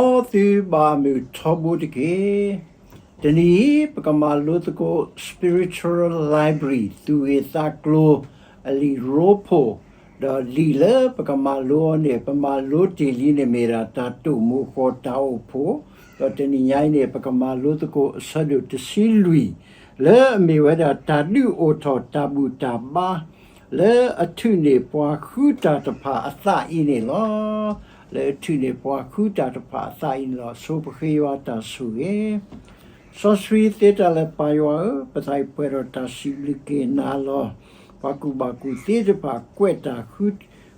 မ်သုဘၣ်မုာ်ထီဘိတက့ၢ်. တနံၤအံၤ ပကမၤလိသကိး Spiritual Library သူၣ်ဂ့ၢ်သးကျိၤ အလံာ်ရိဖှိၣ်, ဒီးလံာ်လၢပကမၤလိအီၤန့ၣ် ပမၤလိတ့ၢ်လံန့ၣ်မ့ၢ်ဒၣ်တၢ်တိာ်မိၤဃီၤတၢ်အိၣ်ဖှိၣ်, ဒီးတနံၤညါအံၤန့ၣ် ပကမၤလိသကိးအဆၢဒိၣ်တဆံလွံၢ် လၢအမ့ၢ်ဝဲဒၣ်တၢ်ဒုးအိၣ်ထီၣ်တၢ်ဘူၣ်တၢ်ဘါ လၢအထုးန့ၢ်ပှၤဃုတၢ်တဖၣ်အသးအံၤန့ၣ်လီၤ. လၢအထုးန့ၢ်ပှၤဃုတၢ်တဖၣ်အသးအံၤန့ၣ်လီၤ. ဆိပဃ့ယွၤတၢ်ဆိၣ်ဂ့ၤ. စီဆှံသ့တၢ်လၢပၢ်ယွၤဧၢ, ပသးအံၤပှဲၤဒီးတၢ်စံးဘျုးက့ၤနၤလီၤ. ပှၤကူၣ်ဘၣ်ကူၣ်သ့တဖၣ် ကွဲးတၢ်ဃု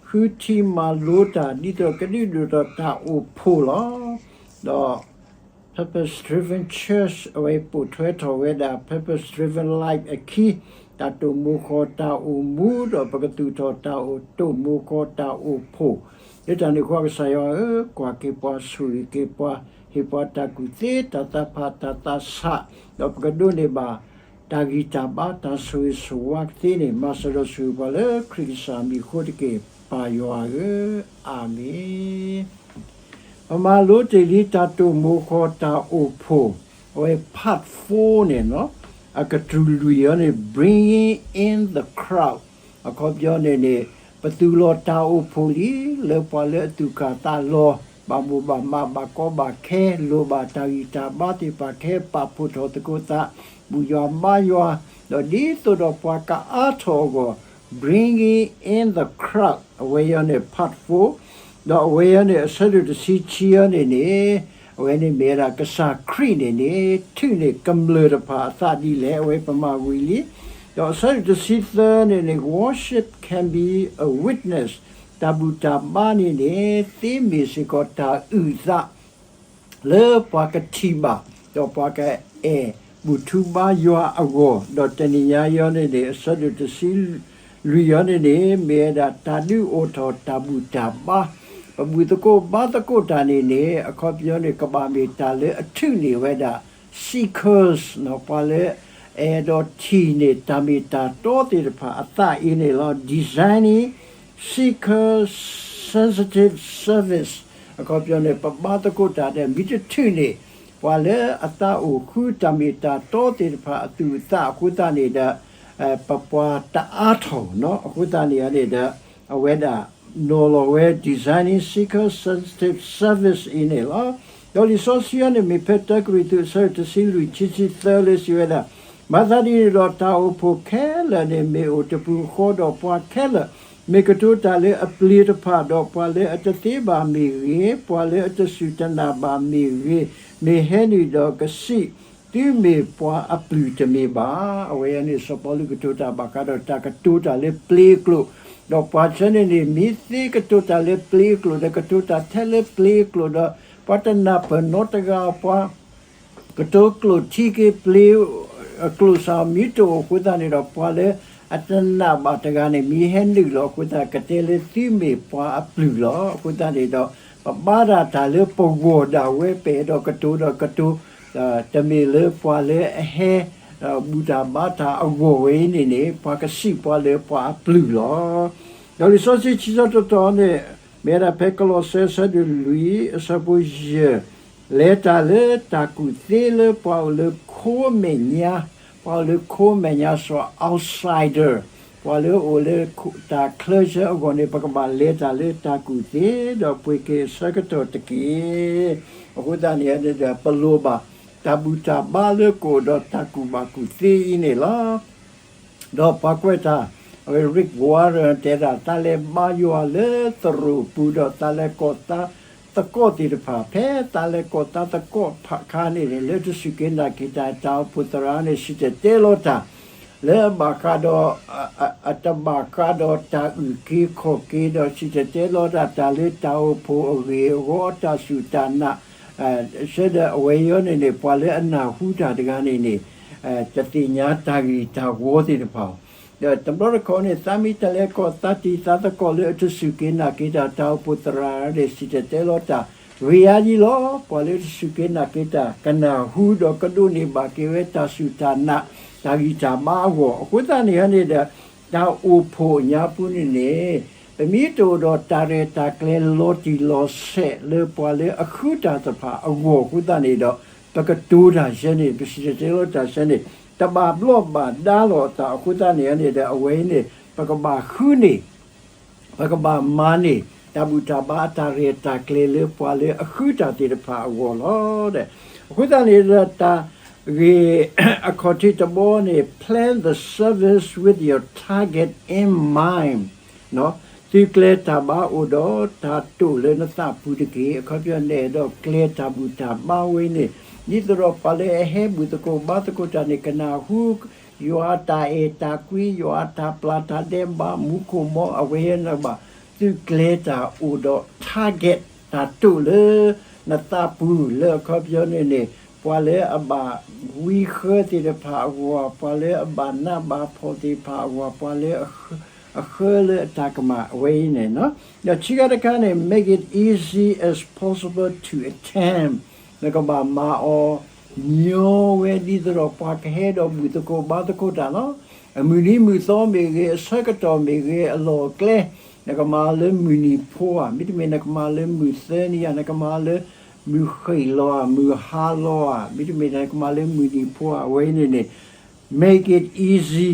ဃုထံမၤလိတၢ် ဒ်သိးကဒုးဒိၣ်ထီၣ်တၢ်အိၣ်ဖှိၣ်လီၤ. ဒီး Purpose Driven Church အဝဲပိာ်ထွဲထီၣ်ဝဲဒၣ် Purpose Driven Life အခံ တၢ်တိာ်မိၤဃီၤတၢ်အိၣ်မူ ဒီးပကသူၣ်ထီၣ်တၢ်အိၣ်တိာ်မိၤဃီၤတၢ်အိၣ်ဖှိၣ်, လၢတၢ်န့ၣ်အဃိ ကစၢ်ယွၤဧၢ, ကွၢ်က့ၤပှၤ ဆိၣ်ဂ့ၤက့ၤပှၤ, ဟ့ၣ်ပှၤတၢ်ကူၣ်သ့ တၢ်သးဖး တၢ်သးဆး, ဒီးပကဒိးန့ၢ်ဘၣ် တၢ်ဂံၢ်တၢ်ဘါ တၢ်ဆိၣ်ဂ့ၤဆိၣ်ဝါကသ့န့ၣ် မၤစၢၤဒီးဆိၣ်ဂ့ၤပှၤလၢခရံာ်ကစၢ်မံၤအဃိတက့ၢ်, ပၢ်ယွၤဧၢ, အၤမ့ၣ်. ပမၤလိတ့ၢ်လံတၢ်တိာ်မိၤဃီၤတၢ်အိၣ်ဖှိၣ်, အဝဲ part four န့ၣ်လီၤ. အကတြူၢ်လွံၢ်အံၤန့ၣ် Bringing in the crowd အခီပညီန့ၣ်န့ၣ် ပသူၣ်လီၤတၢ်အိၣ်ဖှိၣ်လံ လၢပှၤလၢအသူၣ်ကၢ်သးလီၤ, ဘၣ်မိၣ်ဘၣ်မး ဘၣ်ကီဘၣ်ခဲ, လိၣ်ဘၣ်တၢ်ဂံၢ်တၢ်ဘါသ့ၣ်တဖၣ်ခဲ ပာ်ဖှိၣ်ထီၣ်သကိးသး, ဘူၣ်ယွၤဘါယွၤ, ဒီးဒ်သိးဒီးပှၤကအါထီၣ်အဂီၢ်, Bringing in the crowd အဝဲအံၤန့ၣ် part four, ဒီးအဝဲအံၤန့ၣ် အဆၢဒိၣ်တဆံခံအံၤန့ၣ်န့ၣ် အဝဲန့ၣ်မ့ၢ်ဝဲဒၣ် ကစၢ်ခရံာ်န့ၣ်န့ၣ် ထုးန့ၢ်ကမျၢၢ်တဖၣ်အသးဒ်လဲၣ် အဝဲပမၤဝံၤလံ. ဒီးအဆၢဒိၣ်တဆံသၢန့ၣ်န့ၣ် Worship can be a witness, တၢ်ဘူၣ်တၢ်ဘါန့ၣ်န့ၣ် သ့မ့ၢ်စ့ၢ်ကီးတၢ်အုၣ်သး လၢပှၤကထံၣ်ဘၣ်, ဒီးပှၤကအဲၣ်ဘူၣ်ထူဘါယွၤအဂီၢ်, ဒီးတနံၤညါအံၤန့ၣ်န့ၣ် အဆၢဒိၣ်တဆံလွံၢ်အံၤန့ၣ်န့ၣ် မ့ၢ်ဝဲဒၣ်တၢ်ဒုးအိၣ်ထီၣ်တၢ်ဘူၣ်တၢ်ဘါ, ပဘူၣ်သကိးဘါသကိးတၢ်န့ၣ်န့ၣ် အခီပညီန့ၣ် ကဘၣ်မ့ၢ်တၢ်လၢအထုးန့ၢ်ဝဲဒၣ် seekers ပှၤလၢအအဲၣ်ဒိးထံၣ်န့ၢ်တၢ်မ့ၢ်တၢ်တီသ့ၣ်တဖၣ်အသးအံၤန့ၣ်လီၤ. Designing seeker sensitive service အခီပညီန့ၣ် ပဘါသကိးတၢ်ဒီး မ့ၢ်တထုးန့ၢ် ပှၤလၢအသးအိၣ်ဃုတၢ်မ့ၢ်တၢ်တီသ့ၣ်တဖၣ်အသူၣ်အသးအဃိသတးန့ၣ်ဒီး ပပှၤတအါထီၣ်နီၤ အဃိသတးန့ၣ်န့ၣ်ဒီး အဝဲဒၣ်နီၤလီၤဝဲ Designing Seeker Sensitive Service အံၤန့ၣ်လီၤ. ဒီးလံာ်စီဆှံအံၤန့ၣ် မ့ၢ်ဖဲတၢကရံၣ်သူး အဆၢဒိၣ်တဆံလွံၢ် ခံဆံသၢ လၢစံးဝဲဒၣ်, မၤသးဒ်န့ၣ်ဒီး တၢ်အိၣ်ဖှိၣ်ခဲလၢာ်န့ၣ် မ့ၢ်အိၣ်တပူၤဃီဒီး ပှၤခဲလၢာ် မ့ၢ်ကတိၤတၢ်လၢအပျ့ၤတဖၣ်ဒီး ပှၤလၢအတသ့ဘၣ်မ့ၢ်ဂ့ၤ, ပှၤလၢအတစူၢ်တနာ်ဘၣ်မ့ၢ်ဂ့ၤ, မ့ၢ်ဟဲနုာ်ဒီးကစံး, သုမ့ၢ်ပှၤအပျုၢ်တမ့ၢ်ဘၣ်. အဝဲအံၤန့ၣ် စီၤပီလူးကတိၤတၢ်ဘၣ်ဃးဒီးတၢ်ကတိၤတၢ်လၢပျ့ၤအကျိာ်, ဒီးပှၤဆၢန့ၣ်န့ၣ် မ့ၢ်သ့ကတိၤတၢ်လၢပျ့ၤအကျိာ်ဒီး ကတိၤတၢ်ထဲလၢပျ့ၤအကျိာ်ဒီး ပှၤတနၢ်ပၢၢ်နီတဂၤ ပှၤ ကတိၤကျိာ်ထံက့ၤပျ့ၤအကျိာ်စ့ၢ်မ့ၢ်တအိၣ်အဃိသတးန့ၣ်ဒီး ပှၤလၢအတနာ်ဘၣ်တဂၤန့ၣ် မ့ၢ်ဟဲနုာ်လီၤအဃိသတး ကတဲလၢသုမ့ၢ်ပှၤအပျုၢ်လီၤ. အဃိသတးန့ၣ်ဒီး ပဘါဒၣ်တၢ်လၢပဂီၢ်ဒၣ်ဝဲ ပအဲၣ်ဒိးကတိၤဒီးကတိၤ, တမ့ၢ်လၢပှၤလၢအဟဲ ဘူၣ်တၢ်ဘါတၢ်အဂီၢ်ဝဲအံၤန့ၣ်န့ၣ် ပှၤကစံးပှၤလၢပှၤအပျုၢ်လီၤ. ဒီးလံာ်စီဆှံခံစီတတီၤန့ၣ် မ့ၢ်ဝဲဒၣ်ဖဲကလီးစဲ အဆၢဒိၣ်လွံၢ် အဆၢဖိယဲၢ်, လဲၤတၢ်လၢတၢ်ကူၣ်သ့လၢပှၤအိၣ်လၢခိမဲာ်ညါ, ပှၤအိၣ်လၢခိမဲာ်ညါ စီၤ outsider, ပှၤလၢအအိၣ်လၢတၢ်ချၢဆၢအဂီၢ်န့ၣ် ပကဘၣ်လဲၤတၢ်လၢတၢ်ကူၣ်သ့ ဒီးပှ့ၤက့ၤအဆၢကတီၢ်တက့ၢ်. အဃိသတးန့ၣ်ဒီး ပလိၣ်ဘၣ်တၢ်ဘူၣ်တၢ်ဘါလၢကအိၣ်ဒီးတၢ်ကူၣ်ဘၣ်ကူၣ်သ့အံၤန့ၣ်လီၤ. ဒီးပှၤကွဲးတၢ် အဝဲ Rick Warren တဲဒၣ် သးလဲၤဘါယွၤလၢသရိာ်ပူၤဒီးသးလဲၤကိးသးသကိးသ့ၣ်တဖၣ် ဖဲသးလဲၤကိးသးသကိးအခါန့ၣ်န့ၣ် လၢတစူၢ်က့ၤနာ်က့ၤတၢ် တၢ်အိၣ်ဖှိၣ်သရၣ်န့ၣ် စံၣ်တဲၤတဲလီၤတၢ် လၢအဘၣ်ဃးဒီး အတဘၣ်ဃးဒီးတၢ်အုၣ်က့ၤခီၣ်က့ၤဒီး စံၣ်တဲၤတဲလီၤတၢ် တၢ်လၢတၢ်အိၣ်ဖှိၣ်အဂ့ၢ်အဂီၢ် တၢ်စူၢ်တၢ်နာ် ဆၢဒီးအဝဲအံၤန့ၣ်န့ၣ် ပှၤလၢအနၢ်ဟူတၢ်တဂၤန့ၣ်န့ၣ် တသ့ၣ်ညါတၢ်ဂ့ၢ်တၢ်ဝီသ့ၣ်တဖၣ် ဒီးတဘျီတခီၣ်န့ၣ် သးမ့ၢ်တၢ်လဲၤကိးသးတံၢ်သးသကိးလၢအတစူၢ်က့ၤနာ်က့ၤတၢ် တၢ်အိၣ်ဖှိၣ်သရၣ်န့ၣ် စံၣ်တဲၤတဲလီၤတၢ် ဂ့ၤယါယံလီၤ. ပှၤလၢအတစူၢ်က့ၤနာ်က့ၤတၢ် ကနၢ်ဟူဒီးကဒိးန့ၢ်ဘၣ်က့ၤဝဲတၢ်စူၢ်တၢ်နာ် တၢ်ဂံၢ်တၢ်ဘါအဂီၢ် အဃိသတးန့ၣ်န့ၣ်ဒီး တၢ်အိၣ်ဖှိၣ်အညါပူၤန့ၣ်န့ၣ် ပမ့ၢ်တအိၣ်ဒီးတၢ်ရဲၣ်တၢ်ကျဲၤလီၤတံၢ်လီၤဆဲးလၢပှၤလၢအဃုတၢ်တဖၣ်အဂီၢ်အဃိသတးန့ၣ်ဒီး ပကတိၤတၢ်ဆၢန့ၣ် ပစံၣ်တဲၤတဲလီၤတၢ်ဆၢန့ၣ် တဘၣ်ဘျီၣ်ဘၣ်ဒါလီၤအသးအဃိသတးန့ၣ်န့ၣ်ဒီး အဝဲအံၤန့ၣ် ပကဘၣ်ဃုန့ၢ် ပကဘၣ်မၤန့ၢ် တၢ်ဘူၣ်တၢ်ဘါအတၢ်ရဲၣ်တၢ်ကျဲၤလၢပှၤလၢအဃုတၢ်သ့ၣ်တဖၣ်အဂီၢ်လီၤ. အဃိသတးန့ၣ်ဒီး တၢ်ဂ့ၢ်အခီၣ်ထံးတဘီန့ၣ် plan the service with your target in mind. သုကျဲၤတၢ်ဘါအိၣ်ဒီးတၢ်တိာ်လၢနသးပူၤတက့ၢ်. အခီပညီန့ၣ်ဒီးကျဲၤတၢ်ဘူၣ်တၢ်ဘါဝဲန့ၣ် ဒ်သိးဒီးပှၤလၢအဟဲဘူၣ်သကိးဘါသကိးတၢ်န့ၣ် ကနၢ်ဟူ ယွၤအတၢ်အဲၣ်တၢ်ကွံ ယွၤအတၢ်ပျၢ်တၢ်ဒဲးဘး မူခိၣ်မီ အဝဲန့ၣ်ဘၣ် သုကျဲၤတၢ်အိၣ်ဒီး target တၢ်တိာ်လၢ နသးပူၤလၢအခီပညီန့ၣ်န့ၣ် ပှၤလၢအဘၣ်ဝံဃၢသ့ၣ်တဖၣ်အဂီၢ် ပှၤလၢအဘၣ်နးဘၣ်ဖှီၣ်သ့ၣ်တဖၣ်အဂီၢ် ပှၤလၢ အဃၢလၢအတၢ်ကမၣ်အဝဲအံၤန့ၣ်လီၤ. ဒီးခံခါတခါန့ၣ် make it easy as possible to attend. နကဘၣ်မၤအီၤ ညီဝဲဒ်သိးဒီးပှၤကဟဲဒီးဘူၣ်သကိးဘါသကိးတၢ်လီၤ. အမုၢ်နံၤမုၢ်သီမ့ၢ်ဂ့ၤ အဆၢကတီၢ်မ့ၢ်ဂ့ၤ အလီၢ်အကျဲ နကမၤလၢမုၢ်နံၤဖိဧါ, မ့တမ့ၢ်နကမၤလၢမုၢ်သၢနံၤဧါ, နကမၤလၢမုၢ်ဃ့ၢ်လီၤဧါ, မုၢ်ဟါလီၤဧါ, မ့တမ့ၢ်နကမၤလၢမုၢ်နံၤဖိဧါ, အဝဲအံၤန့ၣ်န့ၣ် make it easy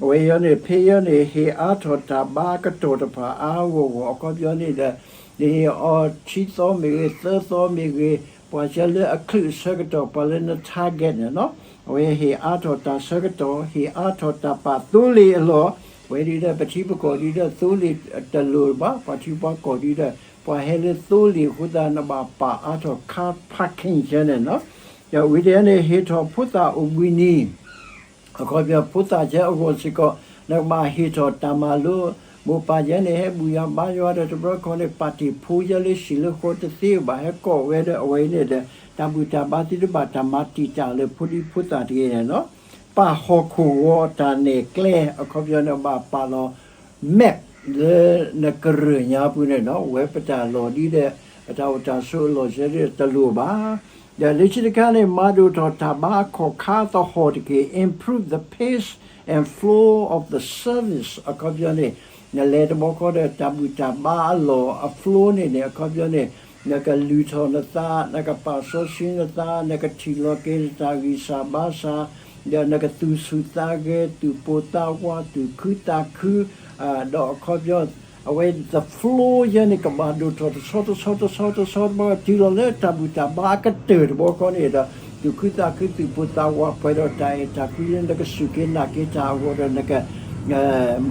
အဝဲအံၤန့ၣ် ဖဲအံၤန့ၣ် ဟ့ၣ်အါထီၣ်တၢ်ဘါကတီၢ်တဖၣ်အါဂီၢ်ဂီၢ် အခီပညီန့ၣ်ဒီး နဟ့ၣ်အီၤခံသီမ့ၢ်ဂ့ၤ သၢသီမ့ၢ်ဂ့ၤ ပှၤဆၢလၢအချုးအဆၢကတီၢ် ပှၤလၢန target န့ၣ်လီၤ. အဝဲဟ့ၣ်အါထီၣ်တၢ်ဆၢကတီၢ် ဟ့ၣ်အါထီၣ်တၢ်ပာ်သိလ့ၣ်အလီၢ်, ဝဲဒၣ်ဒီးပထံပကီၢ်ဒၣ်ဒီးသိလ့ၣ်တလိၤဘၣ်, ပှၤထံပှၤကီၢ်ဒၣ်ဒီး ပှၤဟဲလၢသိလ့ၣ်အဃိသတး နဘၣ်ပာ်အါထီၣ် car parking ဆၢန့ၣ်လီၤ. ဒီးဝံၤတခါန့ၣ် ဟ့ၣ်ထီၣ်ဖိသၣ်အိၣ်ဘှံးနံၤ အခီပညီဖိသၣ်ဆၢအဂီၢ်စ့ၢ်ကီး နကဘၣ်ဟ့ၣ်ထီၣ်တၢ်မၤလိ, မိၢ်ပၢ်ယဲန့ၣ် ဟဲဘူၣ်ယွၤဘါယွၤဒီးတဘျီခီန့ၣ် ပာ်တ့ၢ်ဖိယဲလၢဟံၣ်လၢဃီတသ့ဘၣ် ဟဲကိးဝဲဒီးအဝဲအံၤန့ၣ်ဒီး တၢ်ဘူၣ်တၢ်ဘါသုတဘၣ်တၢ်မၤတံာ်တာ်လၢဖိဒံဖိသၣ်တဂ့ၤန့ၣ်လီၤ. ပာ်ဟီၣ်ခိၣ်ဂီၤအတၢ်နဲၣ်ကျဲ အခီပညီန့ၣ်ဘၣ်ပာ်လီၤ map လၢနကရၢၢ်ညါပူၤန့ၣ်လီၤ. ဝဲပတၢ်လီၢ်ဒ်ဒီး ပတၢ်အိၣ်တၢ်ဆိးအလီၢ်ဆၢဒ်တလိၤဘၣ်. ဒီးလၢခံတခါန့ၣ် မၤဒိၣ်ထီၣ်တၢ်ဘါအခီၣ်ခါသဟီၣ်တက့ၢ် improve the pace and flow of the service အခီပညီန့ၣ် နလဲၤတဘျီဃီဒီးတၢ်ဘူၣ်တၢ်ဘါအလီၢ်အ flow န့ၣ်န့ၣ် အခီပညီန့ၣ် နကလုၢ်ထီၣ်နသး နကပာ်စီဆှံနသး နကထံၣ်လီၤက့ၤနတၢ်ဂံၢ်စၢ်ဘါစၢ် ဒီးနကသူၣ်ဆူၣ်သးဂဲၤ သူၣ်ပိၢ်သးဝး သူၣ်ခုသးခု ဒီးအခီပညီ အဝဲ the flow ယဲန့ၣ် ကဘၣ်ဒိၣ်ထီၣ်တဆီတဆီတဆီတဆီတဆီ တုၤလီၤလၢတၢ်ဘူၣ်တၢ်ဘါအကတၢၢ်တဘျီဃီန့ၣ်ဒီး သူၣ်ခုသးခု သူၣ်ပိၢ်သးဝး ပှဲၤဒီးတၢ်အဲၣ်တၢ်ကွံလၢနကစူၢ်က့ၤနာ်က့ၤတၢ်အဂီၢ်ဒီး နက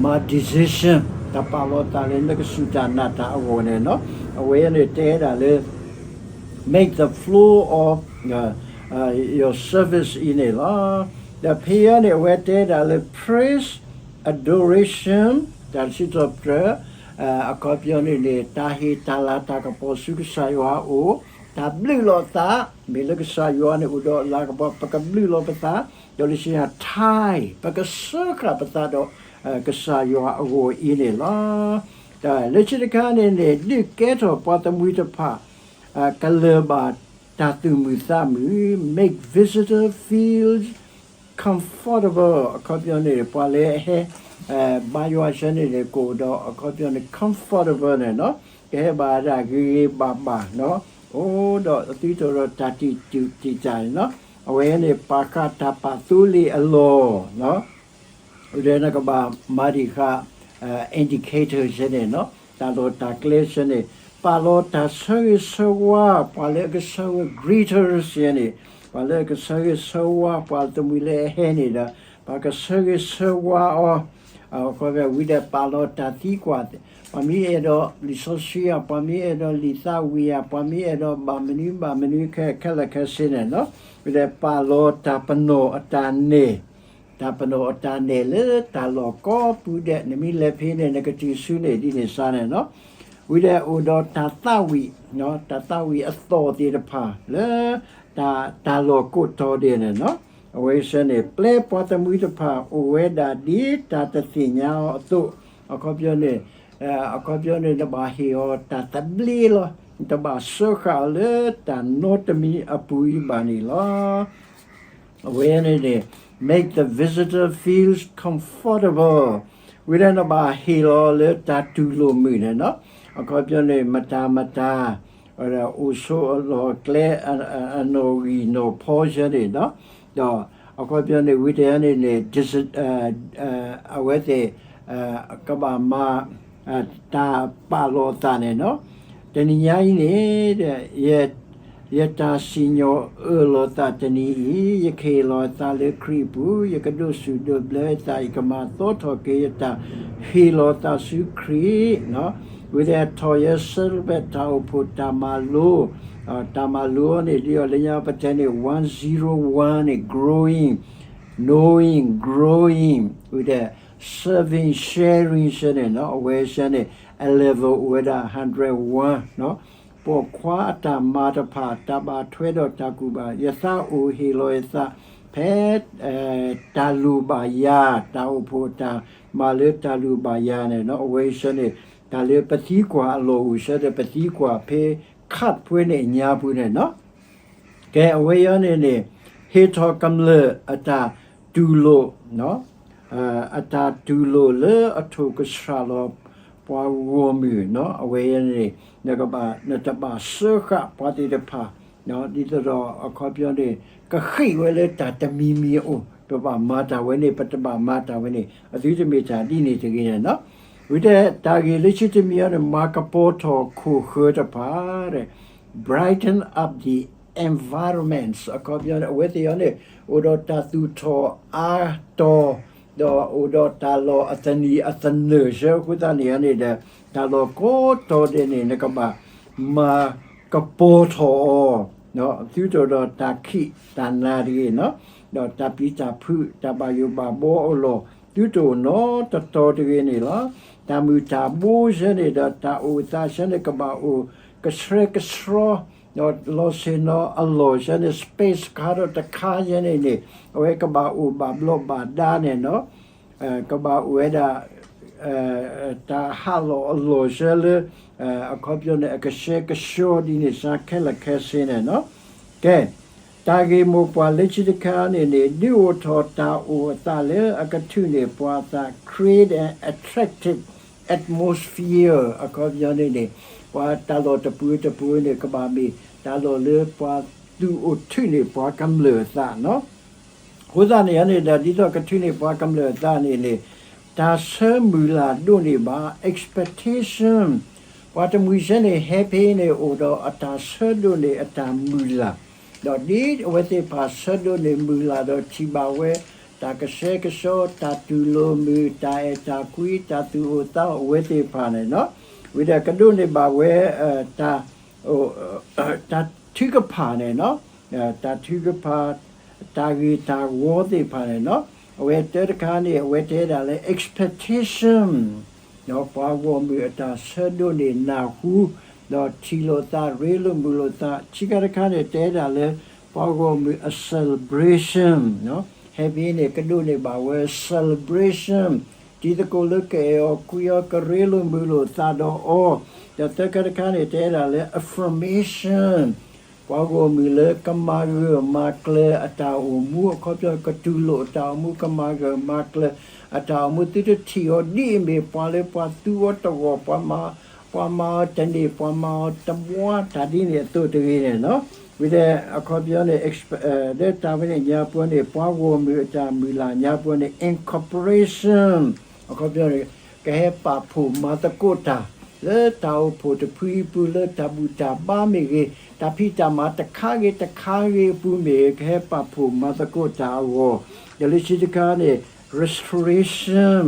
မၤ decision တၢ်ပာ်လီၤသးလၢနကစူၢ်တၢ်နာ်တၢ်အဂီၢ်န့ၣ်လီၤ. အဝဲန့ၣ်တဲဒၣ်လၢ make the flow of your service အံၤန့ၣ်လီၤ. ဒီးဖဲအံၤန့ၣ် အဝဲတဲဒၣ်လၢ praise, adoration တၢ်စံးထီၣ်ပတြၢၤ အခီပညီန့ၣ်န့ၣ် တၢ်ဟ့ၣ်တၢ်လၤတၢ်ကပီၤဆူကစၢ်ယွၤအအိၣ်, တၢ်ဘျုးလီၤသး မ့ၢ်လၢကစၢ်ယွၤန့ၣ်အိၣ်ဒီးအလၤကပီၤ ပကဘျုးလီၤပသး, ဒီးလၢဆ့ဟၣ် tithe ပကစၢဃာ်ပသးဒီး ကစၢ်ယွၤအဂီၢ်အံၤန့ၣ်လီၤ. လၢခံတခါန့ၣ်န့ၣ် ဒုးကဲထီၣ်ပှၤသမူတဖၣ် ကလၢၤဘၣ်တၢ်သူၣ်မုာ်သးမုာ် make visitor feel comfortable အခီပညီန့ၣ် ပှၤလၢအဟဲ ဘါယွၤဆၢန့ၣ်န့ၣ် ကအိၣ်ဒီးအခီပညီန့ၣ် comfortable န့ၣ်လီၤ. ကဟဲဘၣ်ဒၣ်ဂ့ၤဂ့ၤဘၣ်ဘၣ် အိၣ်ဒီးအသုတအိၣ်ဒီးတၢ်တံာ်တူၢ်တံာ်တာ်န့ၣ်လီၤ. အဝဲန့ၣ် ပာ်ဃာ်တၢ်ပာ်သိလ့ၣ်အလီၢ် ဒီးနကဘၣ်မၤဒံးဃာ် indicator ဆၢန့ၣ်လီၤ. တၢ်လီၢ်တၢ်ကျဲဆၢန့ၣ် ပာ်လီၤတၢ်ဆၢဂ့ၤဆၢဝါ ပှၤလၢအကဆၢဝဲ greeters ဆၢန့ၣ် ပှၤလၢအကဆၢဂ့ၤဆၢဝါ ပှၤသမူလၢအဟဲန့ၣ်ဒီး ပှၤကဆၢဂ့ၤဆၢဝါအီၤ ဝံၤဒီးပာ်လီၤတၢ်သံကွၢ် ပှၤမ့ၢ်အဲၣ်ဒိးလံာ်စီဆှံဧါ, ပှၤမ့ၢ်အဲၣ်ဒိးလံာ်သးဝံၣ်ဧါ, ပှၤမ့ၢ်အဲၣ်ဒိးဘၣ်မနုၤဘၣ်မနုၤခဲလၢာ်ခဲဆ့န့ၣ်လီၤ. ဝံၤဒီးပာ်လီၤတၢ်ပနီၣ်အတၢ်နဲၣ် တၢ်ပနီၣ်အတၢ်နဲၣ်လၢတၢ်လီၢ်ကိးပူၤဒဲး နမ့ၢ်လဲၤဖဲန့ၣ် နကတုၤဆူန့ၣ်ဒ်န့ၣ်စါန့ၣ်လီၤ. ဝံၤဒီးအိၣ်ဒီးတၢ်သးဝံၣ်, တၢ်သးဝံၣ်အသီၣ်သ့ၣ်တဖၣ်လၢ တၢ်လီၢ်ကိးတီၤဒဲးန့ၣ်လီၤ. အဝဲဆၢန့ၣ် ပျဲပှၤသမူတဖၣ်အိၣ်ဝဲဒၣ်ဒ်တၢ်တသ့ၣ်ညါအီၤအသိး, အခီပညီန့ၣ် အခီပညီန့ၣ် နဘၣ်ဟ့ၣ်အီၤတၢ်သဘျ့လီၤ. နတဘၣ်စၢဃာ်အီၤလၢတၢ်နီတမံၤအပူၤအံၤဘၣ်န့ၣ်လီၤ. အဝဲန့ၣ်န့ၣ် make the visitor feels comfortable ဝံၤဒီးနဘၣ်ဟ့ၣ်လီၤလၢတၢ်တူၢ်လိာ်မုာ်န့ၣ်နီၤ, အခီပညီန့ၣ် မတၤမတၤ အိၣ်ဆိးအလီၢ်အကျဲ အနီၣ်ဂံၢ်နီၣ်ဖီဆၢန့ၣ်နီၤ, ဒီးအခီပညီန့ၣ် ဝံၤတယၤန့ၣ်န့ၣ် အဝဲသ့ၣ် ကဘၣ်မၤ တၢ်ပာ်လီၤအသးန့ၣ်နီၤ, တနံၤညါအံၤန့ၣ် ယတၢ်စံၣ်ညီၣ်အၢၣ်လီၤသးတနံၤအံၤ, ယကဟ့ၣ်လီၤအသးလၢခရံာ်အပူၤ, ယကဒိးစူၣ်ဒိးဘျၢအသး, ယကမၤသီထီၣ်က့ၤယတၢ်ဟ့ၣ်လီၤသးဆူခရံာ်, ဝံၤဒီးထီၣ်ယဲ celebrate တၢ်အိၣ်ဖှိၣ်တၢ်မၤလိ, တၢ်မၤလိအီၤန့ၣ် ဒ်သိးလၢညါပတဲန့ၣ် one zero one န့ၣ် growing, knowing, growing, ဝံၤဒီး serving, sharing ဆၢန့ၣ်နီၤ, အဝဲဆၢန့ၣ် အ level အိၣ်ဝဲဒၣ် hundred one နီၤ, ပိာ်ခွါအတၢ်မၤတဖၣ် တၢ်ဘၣ်ထွဲဒီးတၢ်ကူၣ်ဘၣ်, ယသးအိၣ်ဟ့ၣ်လီၤယသး ဖဲ တၢ်လိၣ်ဘၣ်ယၤ, တၢ်အိၣ်ဖှိၣ်တၢ်မၤလၢတၢ်လိၣ်ဘၣ်ယၤန့ၣ်နီၤ, အဝဲဆၢန့ၣ် တၢ်လၢပသံကွၢ်အလီၢ်အိၣ်ဆၢဒီး ပသံကွၢ်ဖဲ card ပှဲၤန့ၣ်အညါပူၤန့ၣ်နီၤ, ကဲ အဝဲအံၤန့ၣ်န့ၣ် ဟ့ၣ်ထီၣ်ကမျၢၢ်အတၢ်တူၢ်လိာ်, အတၢ်တူၢ်လိာ်လၢအထိၣ်ကဆှၣ်လီၤ ပှၤဂီၢ်မုၢ်နီၤ, အဝဲအံၤန့ၣ် နကဘၣ် နတဘၣ်စၢဃာ်ပှၤသ့ၣ်တဖၣ် ဒ်သိးဒီးအခီပညီန့ၣ် ကဃ့ၢ်ဝဲလၢတၢ်တမံၤမံၤအအိၣ်, ပဘၣ်မၤတၢ်ဝဲန့ၣ် ပတဘၣ်မၤတၢ်ဝဲန့ၣ် အသုတမ့ၢ်တၢ်ဒ်န့ၣ်တဂ့ၤန့ၣ်နီၤ, ဝံၤဒီးတၢ်ဂ့ၢ်လၢခံတမံၤအံၤန့ၣ် မၤကပီၤထီၣ်ခိၣ်ဃၢၤတဖၣ် brighten up the environments အခီပညီန့ၣ် အဝဲသ့ၣ်အံၤန့ၣ် အိၣ်ဒီးတၢ်သူၣ်ထီၣ်အါတီၤ, ဒီးအိၣ်ဒီးတၢ်လီၢ်အသနံၤအသနၢၣ်ဆၢအဃိသတးန့ၣ်န့ၣ်ဒီး တၢ်လီၢ်ကိးတီၤဒဲးန့ၣ် နကဘၣ်မၤကပီၤထီၣ်အီၤ, သုတအိၣ်ဒီးတၢ်ခံးတၢ်နၤတဂ့ၤနီၤ, ဒီးတၢ်ပျံၤတၢ်ဖုး တၢ်ဘၣ်ယိၣ်ဘၣ်ဘှီအလီၢ် သုတအိၣ်နီတတီၤတဂ့ၤန့ၣ်လီၤ. တၢ်မုၢ်တၢ်ဘိဆၢန့ၣ်ဒီး တၢ်အိၣ်သးဆၢန့ၣ် ကဘၣ်အိၣ်ကဆှဲကဆှီ ဒီးလီၤဆ့ၣ်နီၤအလီၢ်ဆၢန့ၣ် space ခါဒီးတခါယဲန့ၣ်န့ၣ် အဝဲကဘၣ်အိၣ်ဘၣ်ဘျီးဘၣ်ဒါန့ၣ်နီၤ, ကဘၣ်အိၣ်ဝဲဒၣ် တၢ်ဟးလီၤအလီၢ်ဆၢလၢ အခီပညီန့ၣ် အကဆှဲကဆှီဒ်န့ၣ်စ့ၢ်ကီးခဲလၢာ်ခဲဆ့န့ၣ်နီၤ, ကဲ တၢ်ဂ့ၢ်မိၢ်ပှၢ်လၢခံတခါန့ၣ်န့ၣ် ဒုးအိၣ်ထီၣ်တၢ်အိၣ်အသးလၢအကထုးန့ၢ်ပှၤအသး create an attractive atmosphere အခီပညီန့ၣ်န့ၣ် ပှၤတၢ်လီၢ်တပူၤတပူၤန့ၣ် ကဘၣ်မ့ၢ်တၢ်လီၢ်လၢပှၤသူၣ်အိၣ်ထုးန့ၢ် ပှၤကမျၢၢ်အသးနီၤ. အဃိသတးန့ၣ်န့ၣ်ဒီး ဒ်သိးကထုးန့ၢ်ပှၤကမျၢၢ်အသးန့ၣ်န့ၣ် တၢ်ဆၢမုၢ်လၢ်ဒိးန့ၢ်ဘၣ် expectation ပှၤတမှံၤဆၢန့ၣ် ဟဲဖဲအံၤန့ၣ် အိၣ်ဒီးအတၢ်ဆၢဒိးန့ၢ်အတၢ်မုၢ်လၢ်, ဒီးဒ်အဝဲသ့ၣ်တဖၣ်ဆၢဒိးန့ၢ်မုၢ်လၢ်ဒီးထံၣ်ဘၣ်ဝဲ တၢ်ကဆှဲကဆှီ တၢ်တူၢ်လိာ်မုာ် တၢ်အဲၣ်တၢ်ကွံ တၢ်သူၣ်အိၣ်သးအိၣ်အဝဲသ့ၣ်တဖၣ်န့ၣ်နီၤ, ဝံၤဒီးကဒိးန့ၢ်ဘၣ်ဝဲ တၢ် တၢ်ထုကဖၣ်န့ၣ်နီၤ, တၢ်ထုကဖၣ် တၢ်ဂ့ၢ်တၢ်ဝီသ့ၣ်တဖၣ်န့ၣ်နီၤ, အဝဲတၢတခါန့ၣ် အဝဲတဲဒၣ်လၢ expectation ပှၤဂီၢ်မုၢ်အတၢ်ဆၢဒိးန့ၢ်နၢ်ဟူ, ဒီးထံၣ်လိာ်သးရ့လိာ်မုာ်လိာ်သး, ခံခါတခါန့ၣ် တဲဒၣ်လၢ ပှၤဂီၢ်မုၢ်အ celebration ဟဲဖဲန့ၣ် ကဒိးန့ၢ်ဘၣ်ဝဲ celebration တံၤသကိးလၢကအဲၣ်အီၤကွံအီၤ ကရ့လိာ်မုာ်လိာ်သးဒီးအီၤ, ဒီးသၢခါတခါန့ၣ် တဲဒၣ်လၢ affirmation ပှၤဂီၢ်မုၢ်လၢကမၤဂၢၢ်မၤကျၢၤအတၢ်အိၣ်မူ, အခီပညီကတူၢ်လိာ်အတၢ်အိၣ်မူ, ကမၤဂၢၢ်မၤကျၢၤအတၢ်အိၣ်မူ, သုတထံၣ်အီၤဒ်အမ့ၢ်ပှၤလၢပှၤသူအီၤတဂီၢ်, ပှၤမၤအီၤတန့ၢ်, ပှၤမၤအီၤတဘှါ, တၢ်ဒ်န့ၣ်အသိးတဂ့ၤန့ၣ်နီၤ. ဝံၤဒီးအခီပညီန့ၣ် လၢတၢ်ဝဲန့ၣ်ညါပူၤန့ၣ် ပှၤဂီၢ်မုၢ်အတၢ်မုၢ်လၢ်ညါပူၤန့ၣ် incorporation အခီပညီန့ၣ် ကဟဲပာ်ဖှိၣ်မၤသကိးတၢ် လၢတၢ်အိၣ်ဖှိၣ်တဖုအံၤပူၤ လၢတၢ်ဘူၣ်တၢ်ဘါမ့ၢ်ဂ့ၤ, တၢ်ဖံးတၢ်မၤတခါဂ့ၤတခါဂ့ၤအပူၤမ့ၢ်ဂ့ၤ, ကဟဲပာ်ဖှိၣ်မၤသကိးတၢ်အဂီၢ်, ဒီးလၢခံတခါန့ၣ် restoration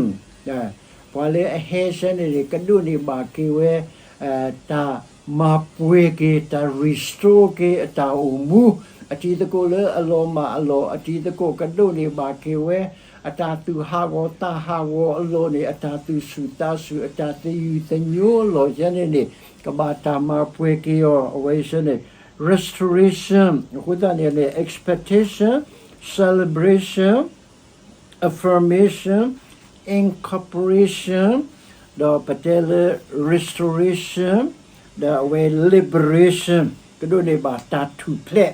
ပှၤလၢအဟဲဆၢန့ၣ်န့ၣ် ကဒိးန့ၢ်ဘၣ်က့ၤဝဲ တၢ်မၤပှဲၤက့ၤ တၢ် restore က့ၤအတၢ်အိၣ်မူ, အတံၤသကိးလၢအလီၤမၢ်အလီၢ်, အတံၤသကိးကဒိးန့ၢ်ဘၣ်က့ၤဝဲ အတၢ်သူၣ်ဟးဂီၤသးဟးဂီၤအလီၢ်န့ၣ်, အတၢ်သူၣ်ဆူၣ်သးဆူၣ်, အတၢ်သယုၢ်သညိအလီၢ်ဆၢန့ၣ်န့ၣ် ကဘၣ်တၢ်မၤပှဲၤက့ၤအီၤ, အဝဲဆၢန့ၣ် restoration အဃိသတးန့ၣ်န့ၣ် expectation, celebration, affirmation, incorporation, ဒီးပတဲလၢ restoration, ဒီးအဝဲ liberation ကဒိးန့ၢ်ဘၣ်တၢ်ထူၣ်ဖျဲး,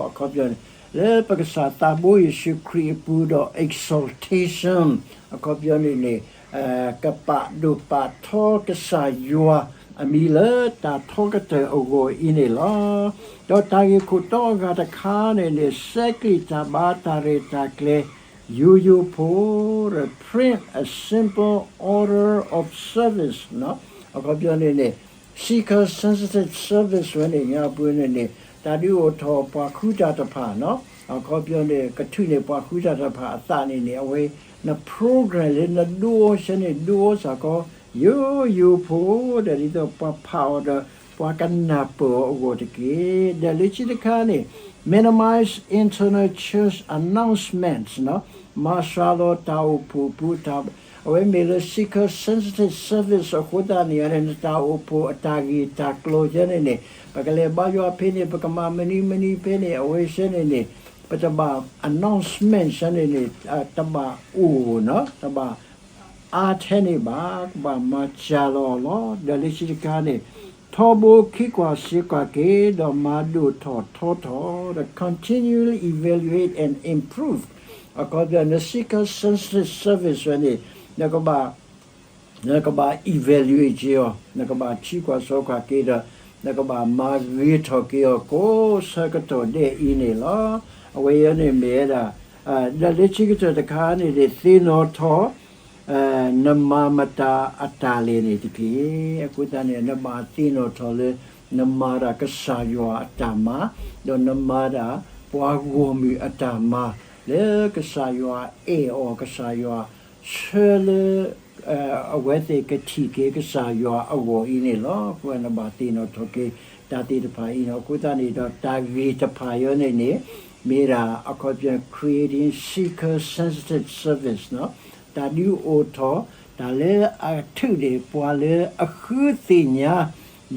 အခီပညီန့ၣ် လၢပကစၢ်သးဘိယ့ၣ်ၡူးခရံာ်အပူၤဒီး exaltation အခီပညီန့ၣ်န့ၣ် ကပာ်ဒိၣ်ပာ်ထီကစၢ်ယွၤအမံၤလၢတၢ်ထီကတၢၢ်အဂီၢ်အံၤန့ၣ်လီၤ. ဒီးတၢ်ဂ့ၢ်ခိၣ်တီအဂၤတခါန့ၣ်န့ၣ် စဲးကလံၣ်တၢ်ဘါတၢ်ရဲၣ်တၢ်ကျဲၤ ယိယိဖိ the print a simple order of service အခီပညီန့ၣ်န့ၣ် seeker sensitive service ဝဲန့ၣ် ညါပူၤန့ၣ်န့ၣ် တၢ်ဒုးအိၣ်ထီၣ်ပှၤဃုတၢ်တဖၣ် အခီပညီန့ၣ် ကထုးန့ၢ်ပှၤဃုတၢ်တဖၣ်အသးန့ၣ်န့ၣ် အဝဲ န program လၢနဒုးအိၣ်ဆၢန့ၣ် ဒုးအိၣ်စ့ၢ်ကီး ယိယိဖိ ဒီးဒ်သိးပှၤဖးအီၤဒီး ပှၤကနၢ်ပၢၢ်အီၤအဂီၢ်တက့ၢ်. ဒီးလၢခံတခါန့ၣ် minimize internal church announcements မၤစှၤလီၤတၢ်အိၣ်ဖှိၣ်ပူၤတၢ် အဝဲမ့ၢ်လၢ seeker sensitive service အဃိသတးန့ၣ် နတၢ်အိၣ်ဖှိၣ်အတၢ်ဂ့ၢ်တၢ်ကျိၤဆၢန့ၣ်န့ၣ် ပကလဲၤဘါယွၤဖဲန့ၣ် ပကမၤမနုၤမနုၤဖဲန့ၣ် အဝဲဆၢန့ၣ်န့ၣ် ပတဘၣ် announcement ဆၢန့ၣ်န့ၣ် တဘၣ်အိၣ်နီၤ တဘၣ် အါထဲန့ၣ်ဘၣ် ကဘၣ်မၤစှၤလီၤအီၤလီၤ. ဒီးလၢခံတခါန့ၣ် ထီဘိခံကွၢ်စ့ကွၢ်က့ၤ ဒီးမၤဒိၣ်ထီၣ်ထီထီၣ် ဒီး continually evaluate and improve အခီပညီ န seeker sensitive service ဝဲန့ၣ် နကဘၣ် နကဘၣ် evaluate က့ၤအီၤ နကဘၣ်ထံကွၢ်စီကွၢ်က့ၤဒီး နကဘၣ်မၤဂ့ၤထီၣ်က့ၤအီၤကိးဆၢကတီၢ်ဒဲးအံၤန့ၣ်လီၤ. အဝဲအံၤန့ၣ်မ့ၢ်ဝဲဒၣ် ဒီးလၢခံကတၢၢ်တခါန့ၣ် သ့ၣ်နီၣ်ထီၣ် နမၤမတၤအတၢ်လဲၣ်န့ၣ်တက့ၢ်. အဃိသတးန့ၣ် နဘၣ်သ့ၣ်နီၣ်ထီၣ်လၢ နမၤတၢ်ကစၢ်ယွၤအတၢ်မၤ ဒီးနမၤတၢ်ပှၤဂီၢ်မုၢ်အတၢ်မၤ လၢကစၢ်ယွၤအဲၣ်အီၤ ကစၢ်ယွၤဆၢလၢ အဝဲသ့ၣ်ကထံၣ်က့ၤကစၢ်ယွၤအဂီၢ်အံၤန့ၣ်လီၤ. အဃိနဘၣ်သ့ၣ်နီၣ်ထီၣ်က့ၤ တၢ်သ့ၣ်တဖၣ်အံၤန့ၣ် အဃိသတးန့ၣ်ဒီး တၢ်ဂ့ၢ်တဖၣ်အံၤန့ၣ်န့ၣ် မ့ၢ်ဒၣ်အခီပညီ creating seeker sensitive service တၢ်ဒုးအိၣ်ထီၣ် တၢ်လၢအထုးန့ၢ်ပှၤလၢအဃုသ့ၣ်ညါ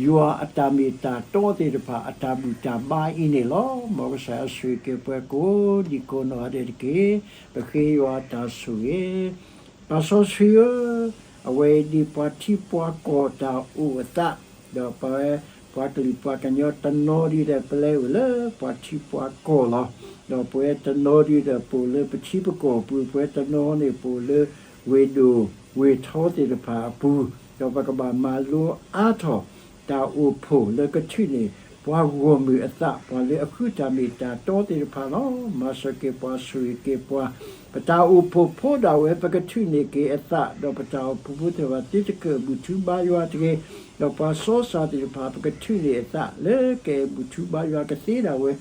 ယွၤအတၢ်မ့ၢ်တၢ်တီသ့ၣ်တဖၣ် အတၢ်ဘူၣ်တၢ်ဘါအံၤန့ၣ်လီၤ. မ်ကစၢ်ယွၤဆိၣ်ဂ့ၤက့ၤပှၤကိးဒံကိးနီၢ်ဂၤဒဲးတက့ၢ်. ပဃ့ယွၤတၢ်ဆိၣ်ဂ့ၤ ပၢ်စီဆှံဧၢ, အဝဲအံၤဒ်ပှၤထံပှၤကီၢ်တၢ်အိၣ်အသး, ဒီးပဝဲ ပှၤကလုာ်ပှၤကညီတနီၤဒ်ဒီး ပလဲၤအိၣ်လၢပှၤထံပှၤကီၢ်လီၤ. ဒီးပဝဲတနီၤဒ်ဒီး ပအိၣ်လၢပထံပကီၢ်ပူၤ, ပဝဲတနီၤန့ၣ် ပအိၣ်လၢဝ့ၢ်ဒိၣ်ဝ့ၢ်ထီသ့ၣ်တဖၣ်အပူၤ, ဒီးပကဘၣ်မၤလိအါထီၣ် တၢ်အိၣ်ဖှိၣ်လၢကထုးန့ၢ် ပှၤဂီၢ်မုၢ်အသး ပှၤလၢအဃုတၢ်မ့ၢ်တၢ်တီသ့ၣ်တဖၣ်လီၤ. မၤစၢၤက့ၤပှၤ ဆိၣ်ဂ့ၤက့ၤပှၤ, ပတၢ်အိၣ်ဖှိၣ်ဖိဒၣ်ဝဲ ပကထုးန့ၢ်က့ၤအသး, ဒီးပတၢ်အိၣ်ဖှိၣ်ဖိသ့ၣ်တဖၣ် သုတကဘူၣ်ထူဘါယွၤတဂ့ၤ, ဒီးပှၤစီစၢ်သ့ၣ်တဖၣ် ပကထုးန့ၢ်အသး လၢကအဲၣ်ဘူၣ်ထူဘါယွၤကသ့ဒၣ်ဝဲ,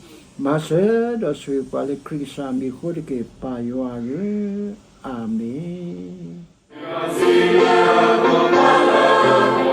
မၤစၢၤဒီးဆိၣ်ဂ့ၤပှၤလၢခရံာ်ကစၢ်မံၤအဃိတက့ၢ် ပၢ်ယွၤဧၢ, အၤမ့ၣ်.